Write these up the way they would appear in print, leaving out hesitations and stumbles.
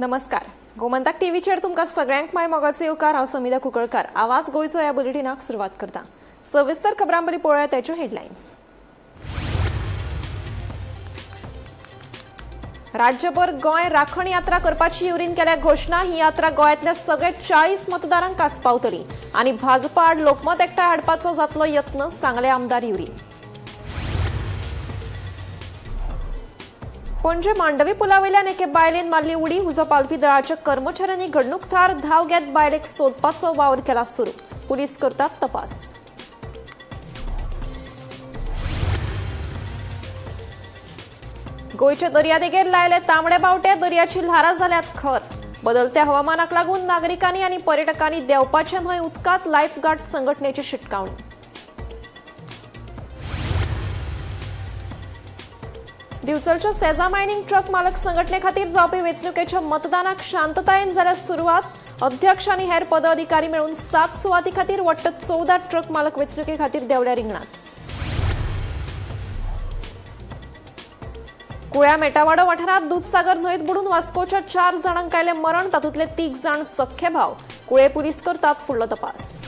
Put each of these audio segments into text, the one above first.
नमस्कार, गोमंतक टीव्हीचेर तुमकां सगळ्यांक माय मोगाचो येवकार. हांव समिधा कुंकळकार. आवाज गोंयचो ह्या बुलेटिनाक सुरवात करता. सविस्तर खबरां पयलीं पळोवया त्याच्यो हेडलायन्स. राज्यभर गोंय राखण यात्रा करपाची युरीन केल्या घोशणा. ही यात्रा गोंयांतल्या सगळ्या 40 मतदारांक आस्पावतली आनी भाजपा आड लोकमत एकठांय हाडपाचो जातलो यत्न, सांगले आमदार युरी. पणजे मांडवी पुलावयल्यान एके बायलेन मारली उडी. उजो पालपी दळाच्या कर्मचाऱ्यांनी घडणूक थार धाव घेत बायलेक सोदपाचो वावर केला सुरू. पुलीस करतात तपास. गोंयच्या दर्यादेगेर लायले तांबडे बावटे. दर्याची ल्हारां जाल्यात खर. बदलत्या हवामानाक लागून नागरिकांनी आनी पर्यटकांनी देंवपाचें न्हय उदकांत, लायफगार्ड संघटनेची शिटकावणी. दिवचलच्या सेजा मायनिंग ट्रक मालक संघटने खातीर जावपी वेंचणुकेच्या मतदानाक शांततायेन जाल्या सुरवात. अध्यक्ष आनी हेर पदाधिकारी मेळून 7 सुवाती खातीर वट्ट 14 ट्रक मालक वेंचणुके खातीर देंवल्या रिंगणात. कुळ्या मेटावाडो वाठारांत दुदसागर न्हंयेत बुडून वास्कोच्या 4 जाणांक आयलें मरण. तातूंतले 3 जाण सख्खे भाव. कुळे पुलीस करतात फुडलो तपास.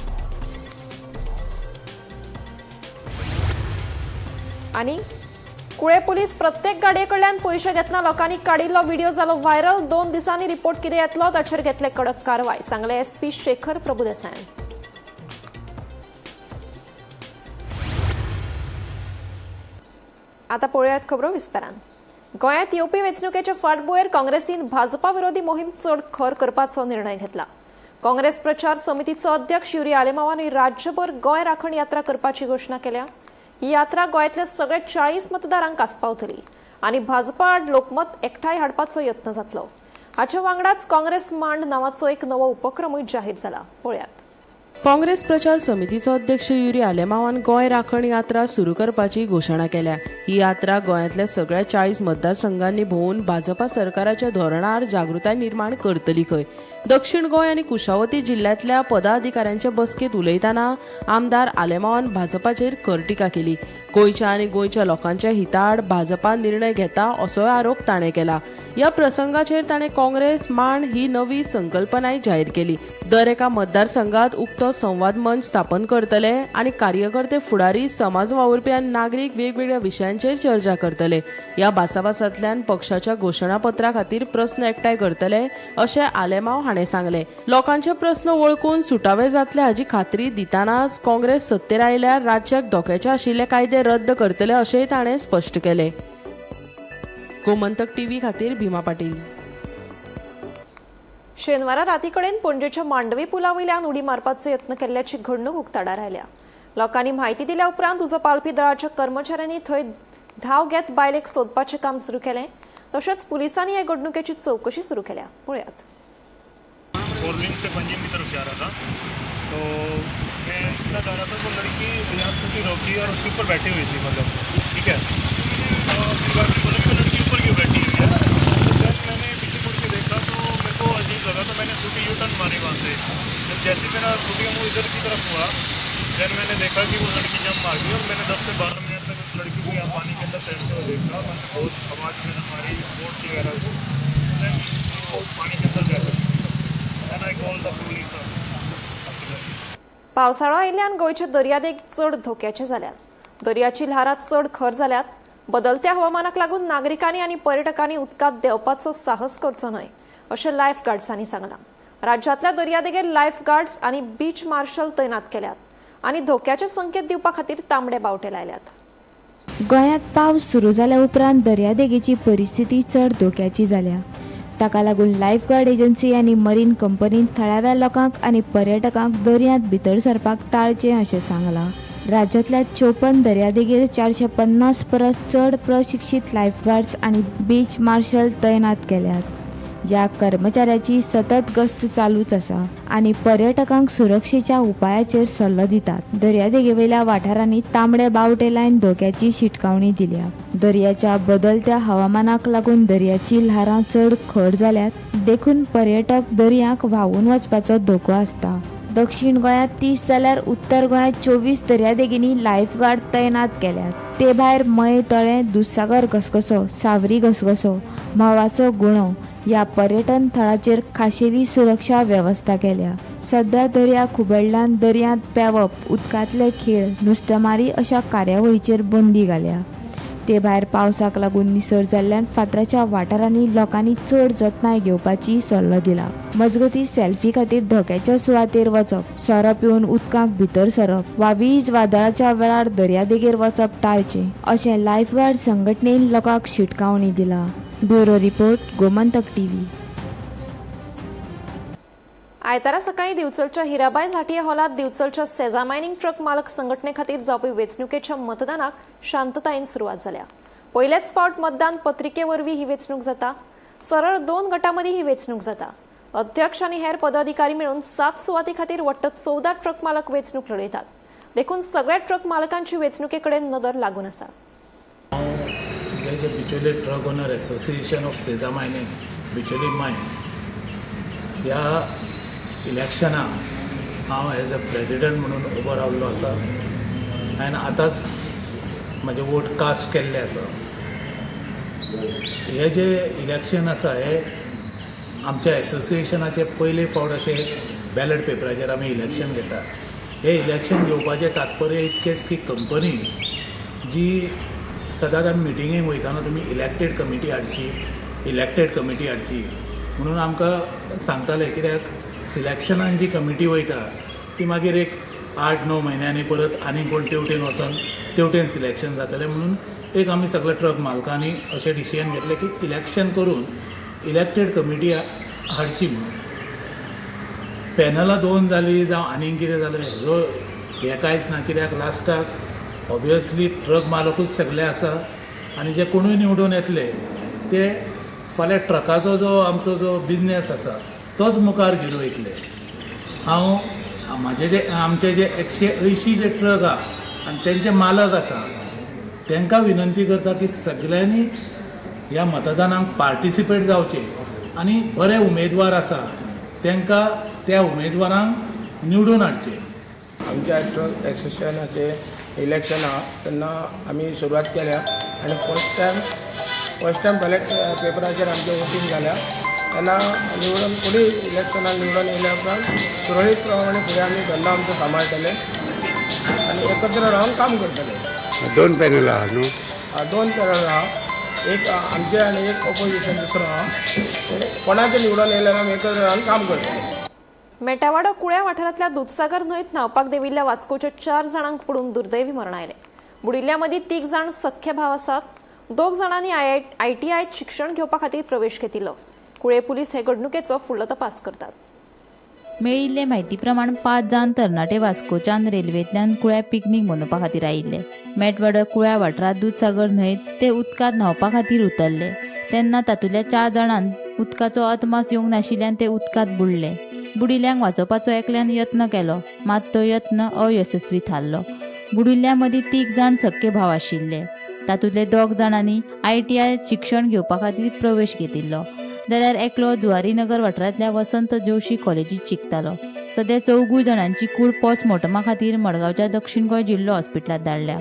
आनी कुळे पुलीस प्रत्येक गाडये कडल्यान पयशे घेतना लोकांनी काडिल्लो व्हिडिओ जालो व्हायरल. 2 दिसांनी रिपोर्ट कितें येतलो ताचेर घेतले कडक कारवाय, सांगले एसपी शेखर प्रभुदेसायान. आता पळोवयात खबरो विस्तारान. गोंयांत येवपी वेंचणुकेच्या फाटभुंयेर काँग्रेसीन भाजपा विरोधी मोहीम चड खर करपाचो निर्णय घेतला. काँग्रेस प्रचार समितीचो अध्यक्ष युरी आलेमावान राज्यभर गोंय राखण यात्रा करपाची घोशणा केल्या. ही यात्रा गोंयांतल्या सगळ्या 40 मतदारांक आस्पावतली आनी भाजपा आड लोकमत एकठांय हाडपाचो यत्न जातलो. हाचे वांगडाच काँग्रेस मांड नांवाचो एक नवो उपक्रमूय जाहीर जाला. पळयात. काँग्रेस प्रचार समितीचो अध्यक्ष युरी आलेमावान गोंय राखण यात्रा सुरू करपाची घोशणा केल्या. ही यात्रा गोंयांतल्या सगळ्या 40 मतदारसंघांनी भोंवून भाजपा सरकाराच्या धोरणार जागृताय निर्माण करतली खंय. दक्षिण गोंय आनी कुशावती जिल्ल्यांतल्या पदाधिकाऱ्यांच्या बसकेंत उलयतना आमदार आलेमावान भाजपाचेर खर टिका केली. गोंयच्या आनी गोंयच्या लोकांच्या हिताआड भाजपा निर्णय घेता असोय आरोप ताणें केला. ह्या प्रसंगाचेर ताणें काँग्रेस मांड ही नवी संकल्पनाय जाहीर केली. दर एका मतदारसंघात उक्तो संवाद मंच स्थापन करतले आनी कार्यकर्ते, फुडारी, समाज वावुरपी आनी नागरीक वेगवेगळ्या विशयांचेर चर्चा करतले. ह्या भासाभासांतल्यान पक्षाच्या घोशणापत्रा खातीर प्रस्न एकठांय करतले अशें आलेमाव हाणें सांगलें. लोकांचे प्रस्न वळखून सुटावे जातले हाची खात्री दितनाच काँग्रेस सत्तेर आयल्यार राज्याक धोक्याचे आशिल्ले कायदे रद्द करतले अशेंय ताणें स्पश्ट केलें. गोमंतक टीव्ही खातीर भीमा पाटील. शेनवारा रातीकडेन पणजेच्या मांडवी पुलावयल्यान उडी मारपाचो यत्न केल्ल्याची घडणूक उक्ताडार आयल्या. लोकांनी म्हायती दिल्या उपरांत उजो पालपी दळाच्या कर्मचाऱ्यांनी थंय धाव घेत बायलेक सोदपाचें काम सुरू केलें. तशेंच पुलिसांनी हे घडणुकेची चवकशी सुरू केल्या. पळयात. फोरलिंग से पंजिम की तरफ जा रहा था तो मैं इतना जा रहा था तो लड़की यहाँ स्कूटी रोकी और उसके ऊपर बैठी हुई थी, मतलब ठीक है। तो फिर बाद में बोला कि वो लड़की ऊपर क्यों बैठी हुई है, तो then मैंने पीछे मुड़ के देखा तो मेरे को अजीब लगा, तो मैंने स्कूटी यू टर्न मारी वहाँ से। जब जैसे मेरा स्कूटी का मुँह इधर की तरफ हुआ, then मैंने देखा कि वो लड़की जंप मार गई और मैंने 10 से 12 मिनट तक उस लड़की को यहाँ पानी के अंदर तैरते हुए देखा। मैंने बहुत आवाज़ वगैरह मारी बोट वगैरह को, then वो पानी के अंदर जा चुकी। Then I call the police. पावसाळो आयिल्ल्यान गोंयचे दर्यादेग चड धोक्याचे जाल्यात. दर्याची ल्हारां चड खर जाल्यात. बदलत्या हवामानाक लागून नागरिकांनी आनी पर्यटकांनी उदकांत देंवपाचो साहस करचो न्हय अशें लायफ गार्ड्सांनी सांगलां. राज्यांतल्या दर्यादेगेर लायफ गार्ड्स आनी बीच मार्शल तैनात केल्यात आनी धोक्याचे संकेत दिवपा खातीर तांबडे बावटे लायल्यात. गोंयांत पावस सुरू जाल्या उपरांत दर्यादेगेची परिस्थिती चड धोक्याची जाल्या. ताका लागून लायफगार्ड एजन्सी आनी मरीन कंपनीन थळाव्या लोकांक आनी पर्यटकांक दर्यांत भितर सरपाक टाळचें अशें सांगलां. राज्यांतल्या 54 दर्यादेगेर 450 परस चड प्रशिक्षीत लायफगार्ड्स आनी बीच मार्शल तैनात केल्यात. ह्या कर्मचाऱ्याची सतत गस्त चालूच आसा आनी पर्यटकांक सुरक्षेच्या उपायाचेर सल्लो दितात. दर्यादेगेवयल्या वाठारांनी तांबडे बावटे लायन धोक्याची शिटकावणी दिल्या. दर्याच्या बदलत्या हवामानाक लागून दर्याची ल्हारां चड खर जाल्यात, देखून पर्यटक दर्याक व्हांवून वचपाचो धोको आसता. दक्षिण गोंयांत 30 जाल्यार उत्तर गोंयांत 24 दर्यादेगेंनी लायफगार्ड तैनात केल्यात. ते भायर मये तळें, दुदसागर घसघसो, सावरी घसघसो, म्होंवाचो गुणो ह्या पर्यटन थळाचेर खाशेली सुरक्षा वेवस्था केल्या. सध्या दर्या खुबळ्ळ्यान दर्यांत पेंवप, उदकांतले खेळ, नुस्तेमारी अशा कार्यावळीचेर बंदी घाल्या. ते भायर पावसाक लागून निसर जाल्ल्यान फातराच्या वाठारांनी लोकांनी चड जतनाय घेवपाची सल्लो दिला. मजगतीं, सेल्फी खातीर धोक्याच्या सुवातेर वचप, सोरो पिवन उदकांत भितर सरप वा वीज वादळाच्या वेळार दर्यादेगेर वचप टाळचें अशें लायफगार्ड संघटनेन लोकांक शिटकावणी दिला. Bureau report, Gomantak TV. आयतारा सकाळी दिवचलच्या हिराबाय झाटिये हॉलात दिवचलच्या सेजा मायनिंग ट्रक मालक संघटने खातीर जावपी वेंचणुकेच्या मतदानाक शांततायेन सुरवात जाल्या. पयलेच फावट मतदान पत्रिके वरवीं ही वेंचणूक जाता. सरळ 2 गटां मदीं ही वेंचणूक जाता. अध्यक्ष आनी हेर पदाधिकारी मेळून 7 सुवाती खातीर वट्ट 14 ट्रक मालक वेंचणूक लढयतात. देखून सगळ्या ट्रक मालकांची वेंचणुके कडेन नदर लागून आसा. जे जे Bicholim truck owner association of Seza mining Bicholim mine ह्या इलेक्शनाक हांव एज अ प्रेजिडंट म्हणून उबो रावल्लो आसा आनी आतांच म्हजे वोट कास्ट केल्ले आसा. हे जे इलेक्शन आसा हे आमच्या एसोसिएशनाचे पयले फावट अशें बॅलट पेपराचेर आमी इलेक्शन घेता. हे इलेक्शन घेवपाचें तात्पर्य इतकेंच की कंपनी जी सदांच आमी मिटिंगेक वयताना तुमी इलेक्टेड कमिटी हाडची, इलेक्टेड कमिटी हाडची म्हणून आमकां सांगताले, कित्याक सिलेक्शनान जी कमिटी वयता ती मागीर एक 8-9 म्हयन्यांनी परत आनी कोण तेवटेन वचोन तेवटेन सिलेक्शन जातलें. म्हणून एक आमी सगळे ट्रक मालकांनी अशें डिसिजन घेतलें की इलेक्शन करून इलेक्टेड कमिटी हाडची म्हणून. पॅनलां 2 जालीं जावं आनीक कितें जालें हेजो हें कांयच ना, कित्याक लास्टाक ऑबियसली ट्रक मालकूच सगळे आसा आनी जे कोणूय निवडून येतले ते फाल्यां ट्रकाचो जो आमचो जो बिजनेस आसा तोच मुखार घेवन वयतले. हांव म्हाजे जे आमचे जे 180 जे ट्रक आहा आनी तेंचे मालक आसा तांकां विनंती करता की सगळ्यांनी ह्या मतदानाक पार्टिसिपेट जावचें आनी बरे उमेदवार आसा तांकां त्या उमेदवारांक निवडून हाडचें. आमच्या ट्रक एसोसिएशनाचे इलेक्शन आहा तेन्ना आमी सुरवात केल्या आनी फर्स्ट टायम बॅलेट पेपराचेर आमचें वोटींग जाल्या. तेन्ना निवडून फुडें इलेक्शनाक निवडून येयल्या उपरांत सुरळीत प्रमाणे फुडें आमी धंदो आमचो सांबाळटले आनी एकत्र रावन काम करतले. दोन पॅनल आहा न्हू? दोन पॅनल आहा, एक आमचे आनी एक ऑपोजिशन दुसरो आहा. ते कोणाचे निवडून येयल्यार आमी एकत्र रावन काम करतले. मेटावाडो कुळ्या वाठारांतल्या दुदसागर न्हंयत न्हावपाक देविल्ल्या वास्कोच्या 4 जाणांक पडून दुर्दैवी मरण आयलें. बुडिल्ल्या मदीं 3 जाण सख्खे भाव आसात. 2 जाणांनी आयटीआयत शिक्षण घेवपा खातीर प्रवेश घेतिल्लो. कुळे पुलीस हे घडणुकेचो फुडलो तपास करतात. मेळिल्ले म्हायती प्रमाण 5 जाण तरणाटे वास्कोच्यान रेल्वेंतल्यान कुळ्या पिकनीक मनोवपा खातीर आयिल्ले. मेटवाडो कुळ्या वाठारांत दुदसागर न्हंयत ते उदकांत न्हांवपा खातीर उतरले तेन्ना तातूंतल्या 4 जाणांक उदकाचो अदमास येवंक नाशिल्ल्यान ते उदकांत बुडले. बुडिल्ल्यांक वाचोवपाचो एकल्यान यत्न केलो, मात तो यत्न अयशस्वी थारलो. बुडिल्ल्या मदीं 3 जाण सख्खे भाव आशिल्ले. तातूंतले 2 जाणांनी आयटीआय शिक्षण घेवपा खातीर प्रवेश घेतिल्लो, जाल्यार एकलो जुवारीनगर वाठारांतल्या वसंत जोशी कॉलेजीत शिकतालो. सध्या 4 जाणांची कूड पोस्टमॉर्टमा खातीर मडगांवच्या दक्षिण गोंय जिल्लो हॉस्पिटलांत धाडल्या.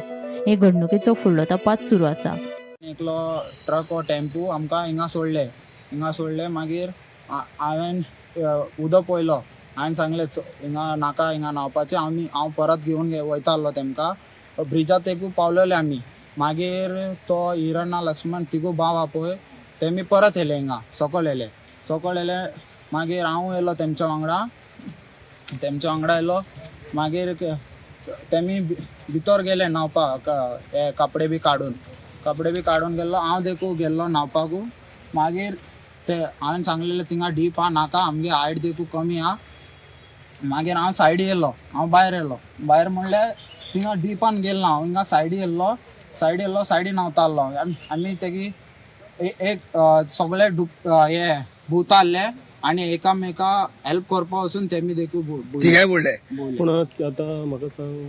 हे घडणुकेचो फुडलो तपास सुरू आसा. एकलो ट्रक वो टेम्पू आमकां हिंगा सोडले, हिंगा सोडले. मागीर हांवें उदक पळयलो. हांवें सांगलें, हिंगा नाका, हिंगा न्हांवपाचें. आमी हांव परत घेवन वयता आसलो तेमकां. ब्रिजा तेकू पावलेले आमी. मागीर तो हिरणा लक्ष्मण तिगू भाव आहा पळय, तेमी परत येयले, हिंगा सकयल येयले, सकयल येयले. मागीर हांव येयलो तेमच्या वांगडा, तेमच्या वांगडा येयलो. मागीर तेमी भितर गेले न्हांवपाक, हे कपडे बी काडून, कपडे बी काडून गेल्लो. हांव देखू गेल्लो न्हांवपाकू. मागीर ते हांवें सांगलेलें, थिंगा डीप आहा, नाका, आमगे हायट देखू कमी आहा. मागीर हांव सायडी येयलो, हांव भायर येयलो. भायर म्हणल्यार थिंगा डिपान गेलो ना हांव, हिंगा सायडी येयलो, सायडी येयलो, सायडी न्हांवता आसलो. आमी तेगी एक सगळे डुब हे भुवता आसले आनी एकामेका हेल्प करपा वचून तेमी देखू तिगाय बुडले? बुडले. पूण आतां म्हाका सांग,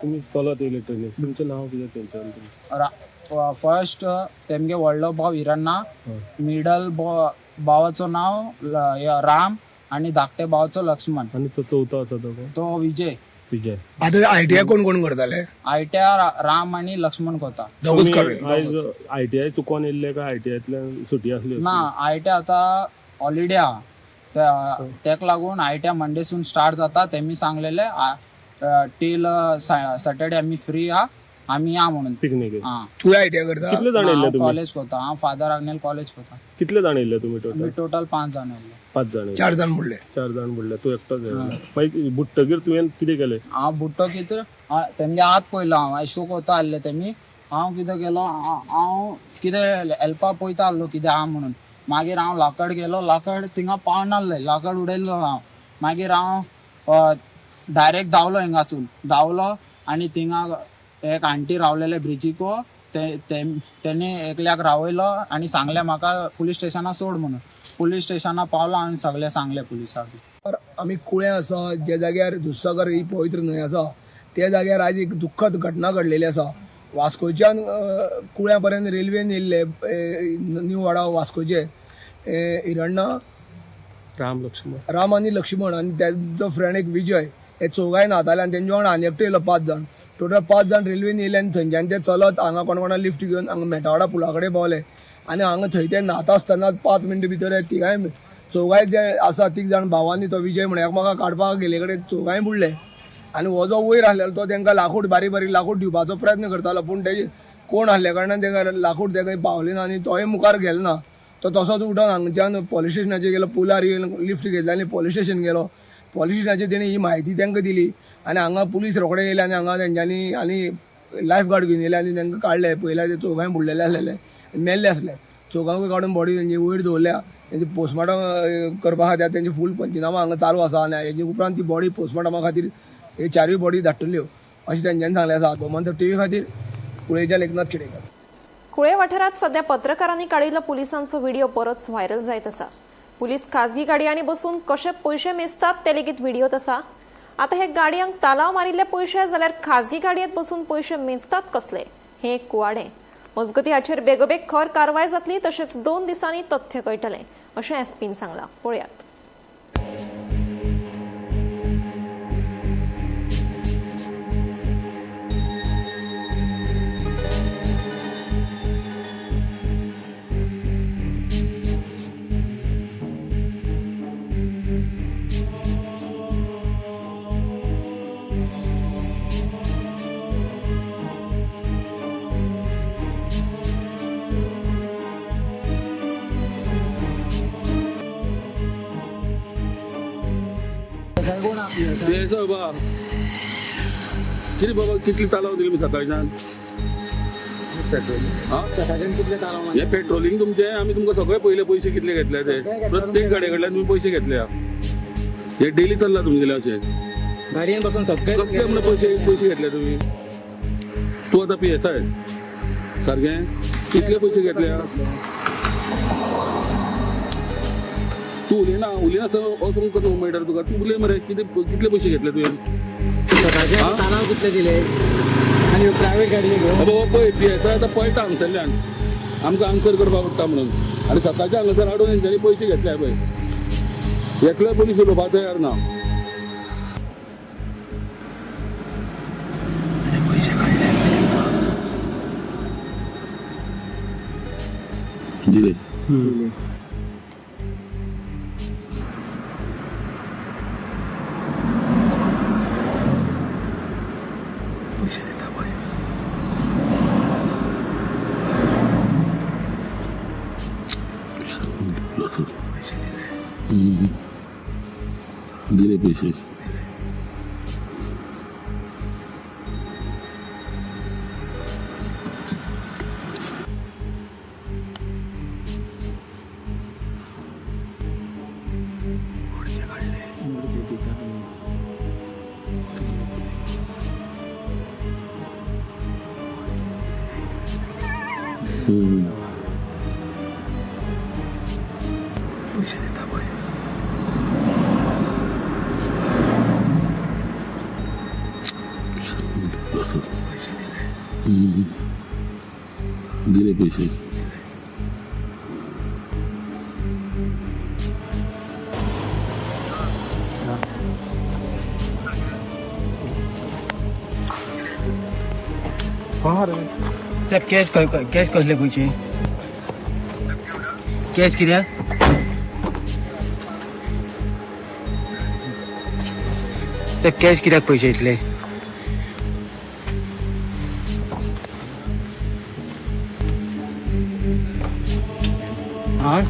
तुमी चलत येयले ट्रेनीन, तुमचें नांव कितें तेंच्यान? फर्स्ट तेमगे व्हडलो भाव हिरण्णा, मिडल भावाचो नांव राम. आनी धाकटे भावाचो लक्ष्मण. आनी तो चवथो आसा तो कोण? तो विजय. विजय. आतां आयटीआय कोण कोण करताले? आयटीआय राम आनी लक्ष्मण कोता. दोगूच तुमी करूया. आयज आयटीआय चुकोन येयल्ले काय आयटीआयतल्यान सुटी आसली? ना, आयटीआय आतां हॉलिडे आहा, तेका लागून आयटीआय मंडेसून स्टार्ट जाता. तेमी सांगलेले टील सॅटर्डे आमी फ्री आहा, आमी या म्हणून. पिकनीक. हा. तूं आयटीआय करता? कितले जाण येयल्ले तुमी? कॉलेज कोता हांव, फादर आग्नेल कॉलेज कोता. कितले जाण येयल्ले तुमी आमी टोटल? टोटल 5 जाण येयल्ले. 5 जाण येयल्ले. 4 जाण बुडले. 4 जाण बुडले, तूं एकटोच येयला. मागीर बुडटकीर तुवें कितें केलें? हांव बुडटो कितें, तेमगे हात पयलो हांव एशको कोता आहले तेमी. हांव कितें केलो, हांव कितें हेल्पा पळयता आहलो कितें आहा म्हणून. मागीर हांव लाकड गेलो, लाकड थिंगा पावनासलें, लाकड उडयल्लो हांव. मागीर हांव डायरेक्ट धांवलो, हिंगासून धांवलो आनी थिंगा एक आंटी रावलेले ब्रिजीको, तेणी एकल्याक रावयलो आनी सांगलें म्हाका पुलीस स्टेशना सोड म्हणून. पुलीस स्टेशना पावलो आनी सगळें सांगलें पुलिसाक. आमी कुळें आसा, ज्या जाग्यार दुधसागर ही पवित्र न्हंय आसा त्या जाग्यार आज एक दुख्खद घटना घडलेली आसा. वास्कोच्यान कुळ्या पर्यंत रेल्वेन येयल्ले न्यू वाडा वास्कोचे हिरण्णा राम लक्ष्मण. राम आनी लक्ष्मण आनी तेजो फ्रेंड एक विजय, हे चौगांय न्हाताले आनी तेंच्या वांगडा आनी एकटो येयलो. 5 जाण टोटल, 5 जाण रेल्वेन येयले आनी थंयच्यान ते चलत हांगा कोण कोणा लिफ्ट घेवन हांगा मेटावाडा पुला कडेन पावले आनी हांगा थंय ते न्हाता आसतना 5 मिनटां भितर तिगांय चौगांय जे आसा, 3 जाण भावांनी तो विजय म्हण एकामेकाक काडपाक गेले कडेन चौगांय बुडले. आनी हो जो वयर आसलेलो तो तेंकां लाकूड, बारीक बारीक लाकूड दिवपाचो प्रयत्न करतालो, पूण तेजे कोण आसल्या कारणान तेका लाकूड तेका पावलें ना आनी तोय मुखार गेलो ना. तो तसोच उठोन हांगच्यान पोलीस स्टेशनाचेर गेलो, पुलार येवन लिफ्ट घेतली आनी पोलीस स्टेशन गेलो. पोलीस स्टेशनाचेर तेणी ही म्हायती तेंकां दिली आनी हांगा पुलीस रोखडे येयले आनी हांगा तेंच्यांनी आनी लायफ गार्ड घेवन येयले आनी तेंकां काडले. पयल्यार ते चौगांय बुडलेले आसलेले, मेल्ले आसले. चौगांकूय काडून बॉडी तेंची वयर दवरल्या. तेंचे पोस्टमार्टम करपा खातीर तेंचे फूल पंचनामा हांगा चालू आसा आनी हेजे उपरांत ती बॉडी पोस्टमार्टमा खातीर हे 4 बॉडी धाडटल्यो अशें तेंच्यांनी सांगलें आसा. गोमंतक टीव्ही खातीर कुळेच्या लेखनाथ खेडेकर. कुळे वाठारात सध्या पत्रकारांनी काडिल्लो पुलिसांचो व्हिडिओ बरोच व्हायरल जायत आसा. पुलीस खाजगी गाडयांनी बसून कशे पयशे मेजतात ते लेगीत व्हिडियोत आसा. आता हे गाडयांक तालाव मारिल्ले पयशे जाल्यार खाजगी गाडयेत बसून पयशे मेजतात कसले, हे एक कुवाडें. मजगती हाचेर बेगोबेग खर कारवाय जातली, तशेंच 2 दिसांनी तथ्य कळटलें अशें एसपीन सांगलां. पळयात. बाबा कितें बाबा कितली तालाव दिली सकाळच्यान? हे पेट्रोलिंग तुमचे आमी तुमकां सगळे पयले पयशे कितले घेतले ते प्रत्येक गाडये कडल्यान तुमी पयशे घेतले. हे डेली चल्ला तुमगेले अशें गाडयेन बसून सगळे कसले म्हणून पयशे पयशे घेतले तुमी? तूं आतां PSI सारकें कितले पयशे घेतले? तूं उलयना, उलयनासतना वचूंक कसो मेळटा तुका? तूं उलय मरे, कितें कितले पयशे घेतले तुवें? सकाळचे तालाव कितले दिले आनी प्रायवेट गाडये घेवन? बाबा पळय PSI आतां पळटा हांगसरल्यान, आमकां आन्सर करपाक पडटा म्हणून. आनी सकाळच्या हांगासर हाडून हेंच्यांनी पयशे घेतले पळय, एकलोय पोलीस उलोवपाक तयार ना. दिले. दिले पैसे. पैसे दिता पळय. दिले पैसे. साहेब, कॅश कॅश कसले पयशे? कॅश कित्याक? साहेब, कॅश कित्याक पयशे इतले? आं.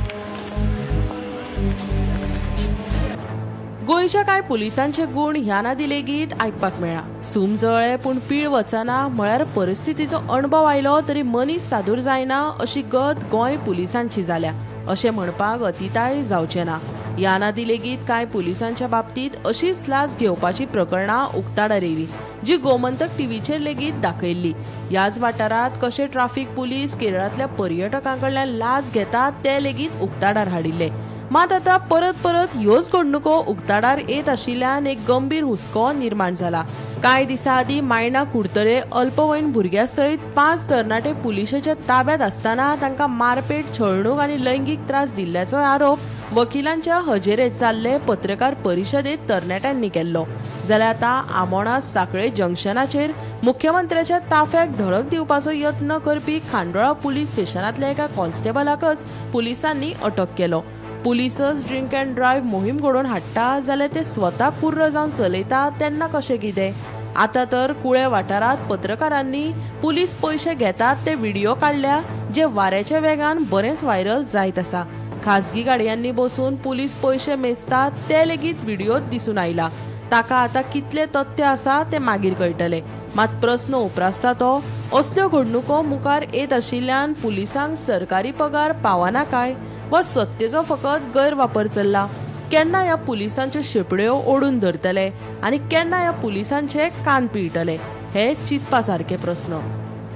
गोंयच्या कांय पुलिसांचे गूण ह्या नादी लेगीत आयकपाक मेळ्ळा. सूम जळ्ळे पूण पीळ वचना म्हळ्यार परिस्थितीचो अणभव आयलो तरी मनीस सादूर जायना अशी गत गोंय पुलिसांची जाल्या अशें म्हणपाक अतिताय जावचें ना. ह्या नादी लेगीत कांय पुलिसांच्या बाबतींत अशीच लाच घेवपाची प्रकरणां उक्ताडार येयली, जी गोमंतक टीव्हीचेर लेगीत दाखयल्ली. ह्याच वाठारांत कशे ट्राफीक पुलीस केरळांतल्या पर्यटकां कडल्यान लाच घेतात ते लेगीत उक्ताडार हाडिल्ले. मात आतां परत परत ह्योच घडणुको उक्ताडार येत आशिल्ल्यान एक गंभीर हुस्को निर्माण जाला. कांय दिसां आदीं मायणा कुडतरे अल्पवयीन भुरग्या सयत 5 तरणाटे पुलिशेच्या ताब्यात आसतना तांकां मारपेट, छळणूक आनी लैंगीक त्रास दिल्ल्याचो आरोप वकिलांच्या हजेरेत जाल्ले पत्रकार परिशदेत तरणाट्यांनी केल्लो. जाल्यार आतां आमोणा सांखळे जंक्शनाचेर मुख्यमंत्र्याच्या ताफ्याक धडक दिवपाचो यत्न करपी खांडोळा पुलीस स्टेशनांतल्या एका कॉन्स्टेबलाकच पुलिसांनी अटक केलो. पुलिसच ड्रिंक अँड ड्रायव्ह मोहीम घडोवन हाडटा जाल्यार ते स्वता पुर्र जावन चलयता तेन्ना कशें कितें? आतां तर कुळे वाठारांत पत्रकारांनी पुलीस पयशे घेतात ते व्हिडिओ काडल्या, जे वाऱ्याच्या वेगान बरेंच व्हायरल जायत आसा. खाजगी गाडयांनी बसून पुलीस पयशे मेजतात ते लेगीत व्हिडियोत दिसून आयला. ताका आतां कितले तथ्य आसा ते मागीर कळटले. मात प्रस्न उप्रासता तो असल्यो घडणुको मुखार येत आशिल्ल्यान पुलिसांक सरकारी पगार पावना काय वा सत्तेचो फकत गैरवापर चल्ला? केन्ना ह्या पुलिसांच्यो शेपड्यो ओडून धरतले आनी केन्ना ह्या पुलिसांचे कान पिळटले हे चिंतपा सारके प्रस्न.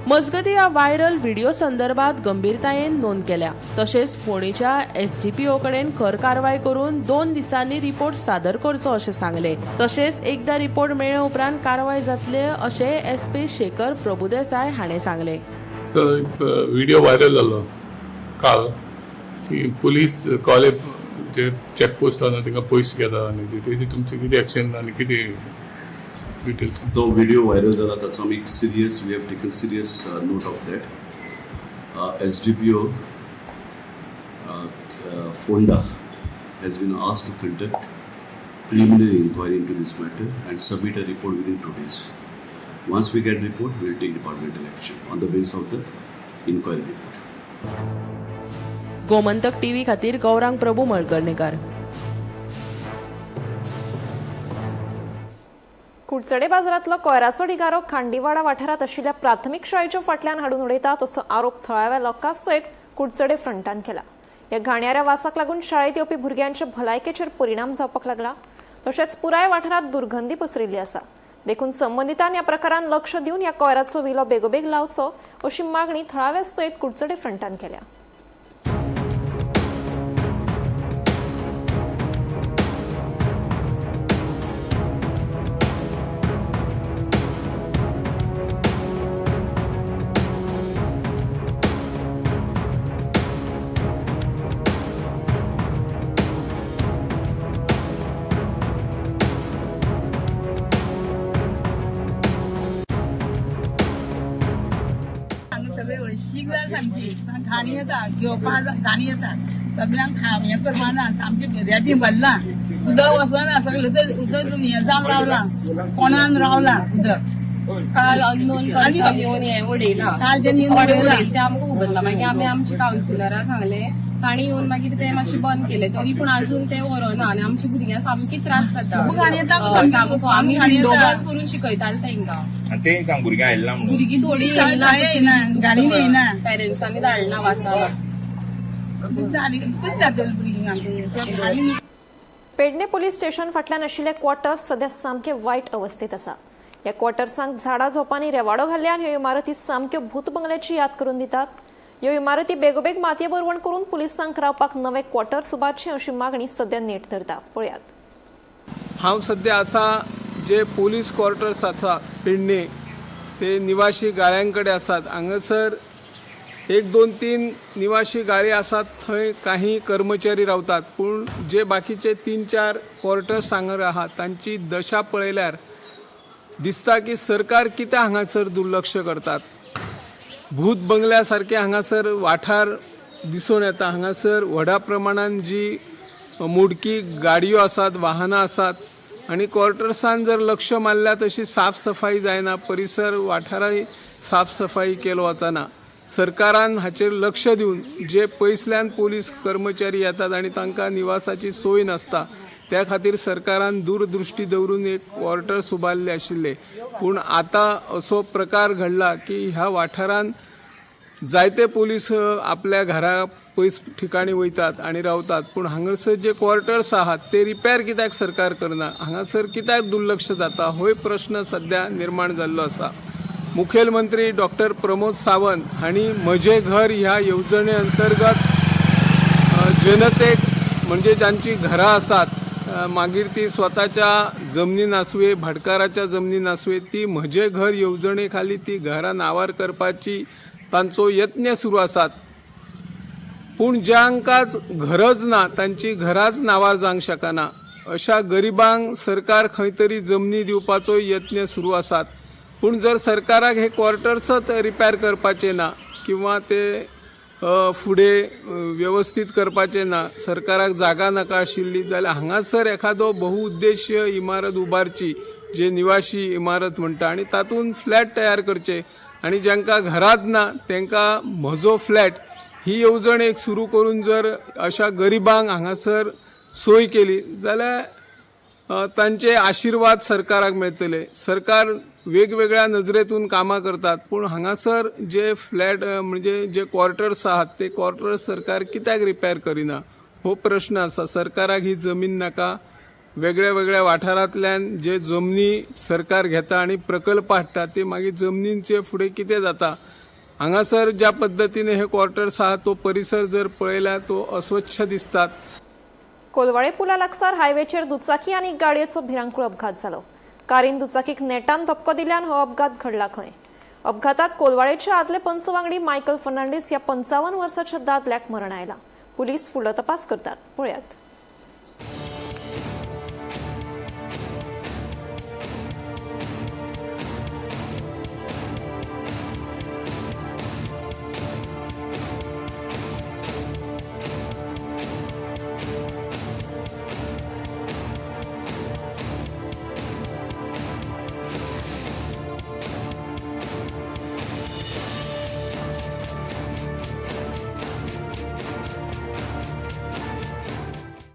मजगतीं ह्या व्हायरल व्हिडिओ संदर्भात गंभीरतायेन नोंद केल्या. तशेंच फोंडेच्या एसडीपीओ कडेन खर कारवाय करून 2 दिसांनी रिपोर्ट सादर करचो अशें सांगलें. तशेंच एकदा रिपोर्ट मेळ्ळे उपरांत कारवाय जातले अशें एसपी शेखर प्रभुदेसाय हाणें सांगलें. सर, एक व्हिडिओ व्हायरल जालो काल की पुलीस कॉलेज जे चेकपोस्ट आसा तांकां पयशे घेता आनी तेजी तुमची कितें एक्शन आनी कितें डिटेल्स? तो व्हिडिओ व्हायरल जाला ताचो आमी serious, we have taken serious note of that. SDPO Ponda has been asked to conduct preliminary inquiry into this matter and submit a report within 2 days. Once we get report, we will take departmental action on the basis of the inquiry report. Gomantak TV खातीर गौरांग प्रभू मळकर्णेकर. कुडचडे बाजारांतलो कोयराचो ढिगारो खांडीवाडा वाठारांत आशिल्ल्या प्राथमीक शाळेच्या फाटल्यान हाडून उडयतात असो आरोप थळाव्या लोकां सयत कुडचडे फ्रंटान केला. ह्या घाणयाऱ्या वासाक लागून शाळेत येवपी भुरग्यांच्या भलायकेचेर परिणाम जावपाक लागला. तशेंच पुराय वाठारांत दुर्गंधी पसरिल्ली आसा. देखून संबंदितांनी ह्या प्रकारान लक्ष दिवन ह्या कोयराचो विलो बेगोबेग लावचो अशी मागणी थळाव्या सयत कुडचडे फ्रंटान केल्या. सगळे हळशीक जाल सामकी, घाण येता, घेवपा घाण येता, सगळ्यांक हें करपा ना, सामकें रेबी भरलां, उदक वचना, सगळें उदक हें जावन रावलां, कोणान रावलां उदक. काल अननोन पर्सन येवन हें उडयलां, काल तेणी येवन कोणें उडयलां. उडयलें तें आमकां खबर ना. मागीर आमी आमच्या कावन्सिलराक सांगलें, तांणी येवन मागीर तें मातशें बंद केलें, तरी पूण अजून तें व्हरना आनी आमच्या भुरग्यांक सामकी त्रास जाता. घाण येता, सामको आमी घाण विंडो येता. बंद करून शिकयताले तांकां. आनी ते सांग भुरग्यां आयिल्ला म्हणून भुरगीं थोडीं शाळें येयना, गाडीन येयना. पेरंट्सांनी धाडना वाचा. कशें जातलें भुरगीं? पेडणे पुलीस स्टेशन फाटल्यान आशिल्ले क्वॉर्टर्स सध्या सामके वायट अवस्थेत आसा. ह्या क्वॉर्टर्सांक झाडां झोपांनी रेवाडो घाल्ल्यान ह्यो इमारती सामक्यो भूत बंगल्याची याद करून दितात. ह्यो इमारती बेगोबेग मातये भरवण करून पुलिसांक रावपाक नवे क्वॉर्टर्स उबारचे अशी मागणी सध्या नेट धरता. पळयात. हांव सद्या आसा जे पोलीस क्वॉर्टर्स आसा पेडणे, ते निवाशी गाळ्यां कडेन आसात. हांगासर 1 2 3 निवाशी गाळे आसात, थंय काही कर्मचारी रावतात, पूण जे बाकीचे 3 4 क्वॉर्टर्स हांगा आहात तांची दशा पळयल्यार दिसता की सरकार कित्याक हांगासर दुर्लक्ष करतात. भूत बंगल्या सारके हांगासर वाठार दिसून येता. हांगासर व्हडा प्रमाणान जी मोडकी गाडयो आसात, वाहनां आसात आनी क्वॉर्टर्सान जर लक्ष मारल्यार तशी साफ सफाई जायना, परिसर वाठाराय साफ सफाई केलो वचना. सरकारान हाचेर लक्ष दिवन जे पयसल्यान पोलीस कर्मचारी येतात आनी तांकां निवासाची सोय नासता त्या खातीर सरकारान दूरदृश्टी दवरून एक क्वॉर्टर्स उबारले आशिल्ले. पूण आतां असो प्रकार घडला की ह्या वाठारान जायते पोलीस आपल्या घरा पयस ठिकाणी वयतात आनी रावतात, पूण हांगासर जे क्वॉर्टर्स आहात ते रिपेर कित्याक सरकार करना, हांगासर कित्याक दुर्लक्ष जाता, होय प्रश्न सद्या निर्माण जाल्लो आसा. मुखेलमंत्री डॉक्टर प्रमोद सावंत हांणी म्हजें घर ह्या येवजणे अंतर्गत जनतेक म्हणजे जांची घरां आसात, मागीर ती स्वताच्या जमनीन आसुये, भाटकाराच्या जमनीन आसुये, ती म्हजें घर येवजणे खाली ती घरां नांवार करपाची तांचो यत्न सुरू आसात. पूण जांकांच घरच ना, तांची घरांच नांवार जावंक शकना, अशा गरिबांक सरकार खंय तरी जमनी दिवपाचो यत्न सुरू आसात. पूण जर सरकाराक हे क्वॉर्टर्सच रिपेर करपाचे ना किंवा ते फुडें वेवस्थीत करपाचें ना, सरकाराक जागा नाका आशिल्ली जाल्यार हांगासर एखादो बहुउद्देशीय इमारत उबारची, जे निवासी इमारत म्हणटा, आनी तातूंत फ्लॅट तयार करचे आनी जांकां घरांत ना तांकां म्हजो फ्लॅट ही येवजण एक सुरू करून जर अशा गरिबांक हांगासर सोय केली जाल्यार तांचे आशिर्वाद सरकाराक मेळटले. सरकार वेगवेगळ्या नजरेतून कामां करतात, पूण हांगासर जे फ्लॅट म्हणजे जे क्वॉर्टर्स आहात ते क्वॉर्टर्स सरकार कित्याक रिपेर करिना हो प्रश्न आसा. सरकाराक ही जमीन नाका, वेगळ्या वेगळ्या वाठारांतल्यान जे जमनी सरकार घेता आनी प्रकल्प हाडटा ते मागीर जमनींचे फुडें कितें जाता. हांगासर ज्या पद्दतीन हे क्वॉर्टर्स आहात तो परिसर जर पळयल्यार तो अस्वच्छ दिसतात. कोलवाळे पुला लागसार हायवेचेर दुचाकी आनी गाडयेचो भिरांकूळ अपघात जालो. कारीन दुचाकीक नेटान धपको दिल्यान हो अपघात घडला खंय. अपघातात कोलवाळेचे आदले पंच वांगडी मायकल फर्नांडीस ह्या 55 वर्साच्या दादल्याक मरण आयला. पुलीस फुडलो तपास करतात. पळयात.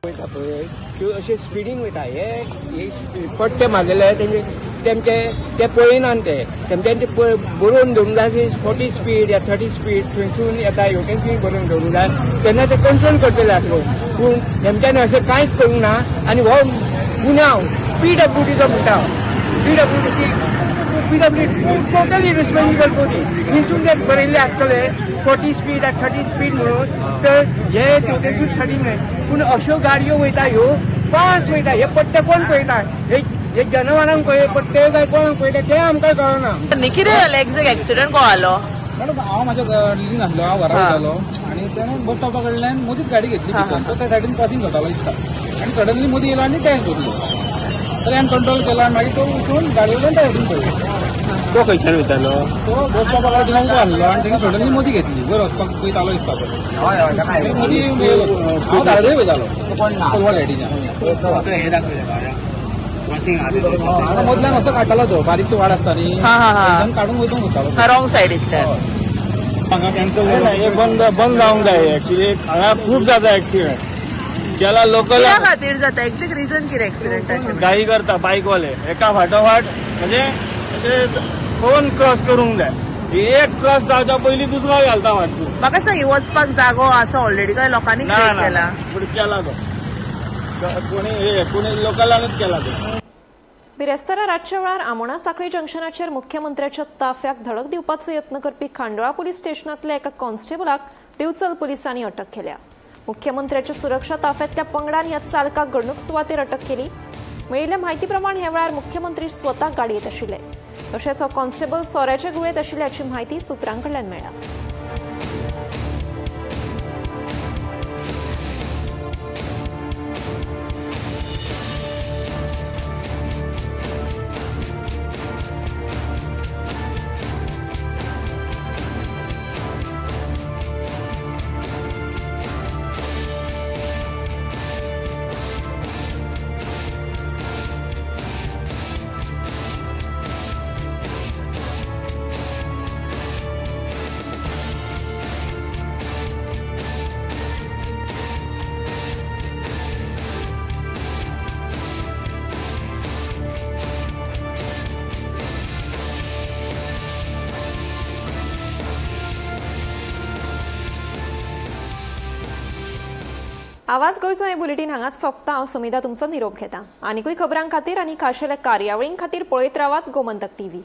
वयता पळय त्यो अशे स्पिडीन वयता, हे पट्टे मारलेले तेंचे तेमचे ते पळयनात, ते तेमच्यानी ते बरोवन दवरूंक जाय की 40 स्पीड या 30 स्पीड थंयसून येता हेवटेनसून बरोवन दवरूंक जाय, तेन्ना ते कंट्रोल करतले आसले. पूण तेमच्यानी अशें कांयच करूंक ना. आनी हो गुन्यांव पीडब्ल्यूडीचो म्हणटा, पीडब्ल्यूडी टोटली रिस्पॉन्सिबल कोणी थंयसून ते बरयल्ले आसतले 40 स्पीड या 30 स्पीड म्हणून, तर हे तेवटेनसून 30 न्हय. पूण अश्यो गाडयो वयता ह्यो फास्ट वयता, हे पट्टे कोण पळयता, हे जनावरांक पट्टे काय कोणाक पळयता ते आमकां कळना. कितें जालें एक्झॅक्ट एक्सिडंट कोण जालो? मॅडम, हांव म्हाज्या गाडयेन आसलो, हांव घरा वयतालो आनी तेणें बस स्टॉपा कडल्यान मदींच गाडी घेतली भितर, तो त्या सायडीन क्रॉसींग करतालो दिसता आनी सडनली मदीं येयलो आनी डॅश धरलो, तर हांवें कंट्रोल केलो आनी मागीर तो वचून गाडये वयल्यान त्या सायडीन पडलो. तो खंयच्यान वयतालो? तो बस स्टॉपा कडेन उबो आसलो आनी तेणें सडनली मदीं घेतली, वयर वचपाक वयतालो दिसता पळय, मदीं येयलो. हांव धारडे वयतालो कोलवा सायडीच्यान, मदल्यान असो काडटालो तो बारीकसो वाड आसता न्ही, काडून वयतून वतालो रॉंग सायडींतल्यान. हांगा कॅन्सल बंद बंद जावंक जाय. एक्चुली हांगा खूब जाता एक्सिडंट केला लोकल खातीर जाता. एक्झॅक्ट रिजन कितें एक्सिडंटाचें? गाई करता बायकवाले एका फाटोफाट, म्हणजे अशें पळोवन क्रॉस करूंक जाय, एक क्रॉस जावच्या पयलीं दुसरो घालता फाटसून. म्हाका सांग, वचपाक जागो आसा ऑलरेडी काय लोकांनी केला? केला तो कोणी कोणी लोकलानूच केला तो. बिरेस्तारा रातच्या वेळार आमोणा साखळी जंक्शनाचेर मुख्यमंत्र्याच्या ताफ्याक धडक दिवपाचो यत्न करपी खांडोळा पुलीस स्टेशनांतल्या एका कॉन्स्टेबलाक दिवचल पुलिसांनी अटक केल्या. मुख्यमंत्र्याच्या सुरक्षा ताफ्यांतल्या पंगडान ह्या चालकाक घडणूक सुवातेर अटक केली. मेळिल्ल्या म्हायती प्रमाण ह्या वेळार मुख्यमंत्री स्वता गाडयेंत आशिल्ले, तशेंच हो कॉन्स्टेबल सोऱ्याच्या गुळयेंत आशिल्ल्याची म्हायती सुत्रां कडल्यान मेळ्ळ्या. आवाज गोंयचो हें बुलेटीन हांगाच सोंपता. हांव समिधा तुमचो निरोप घेता. आनिकूय खबरां खातीर आनी खाशेल्या कार्यावळीं खातीर पळयत रावात गोमंतक टीव्ही.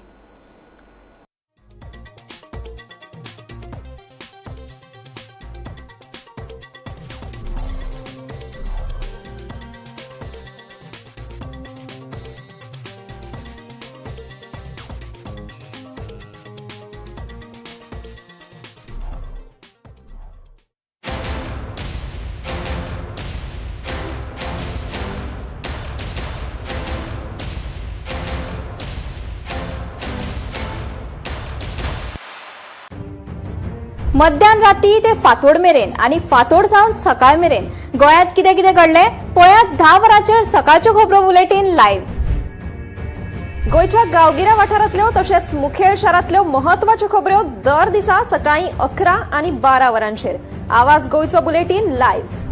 मध्यान राती ते फांतोड मेरेन आनी फांतोड जावन सकाळ मेरेन गोंयांत कितें कितें घडलें पळयात 10 वरांचेर सकाळच्यो खबरो बुलेटीन लायव्ह. गोंयच्या गांवगिऱ्या वाठारांतल्यो तशेंच मुखेल शारांतल्यो म्हत्वाच्यो खबऱ्यो दर दिसा सकाळीं 11 आनी 12 वरांचेर आवाज गोंयचो बुलेटीन लायव्ह.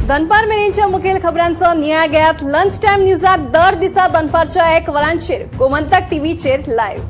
दनपार मेरेनच्या मुखेल खबरांचो नियाळ घेयात लंच टायम न्यूजात दर दिसा दनपारच्या 1 वरांचेर गोमंतक टीव्हीचेर लायव्ह.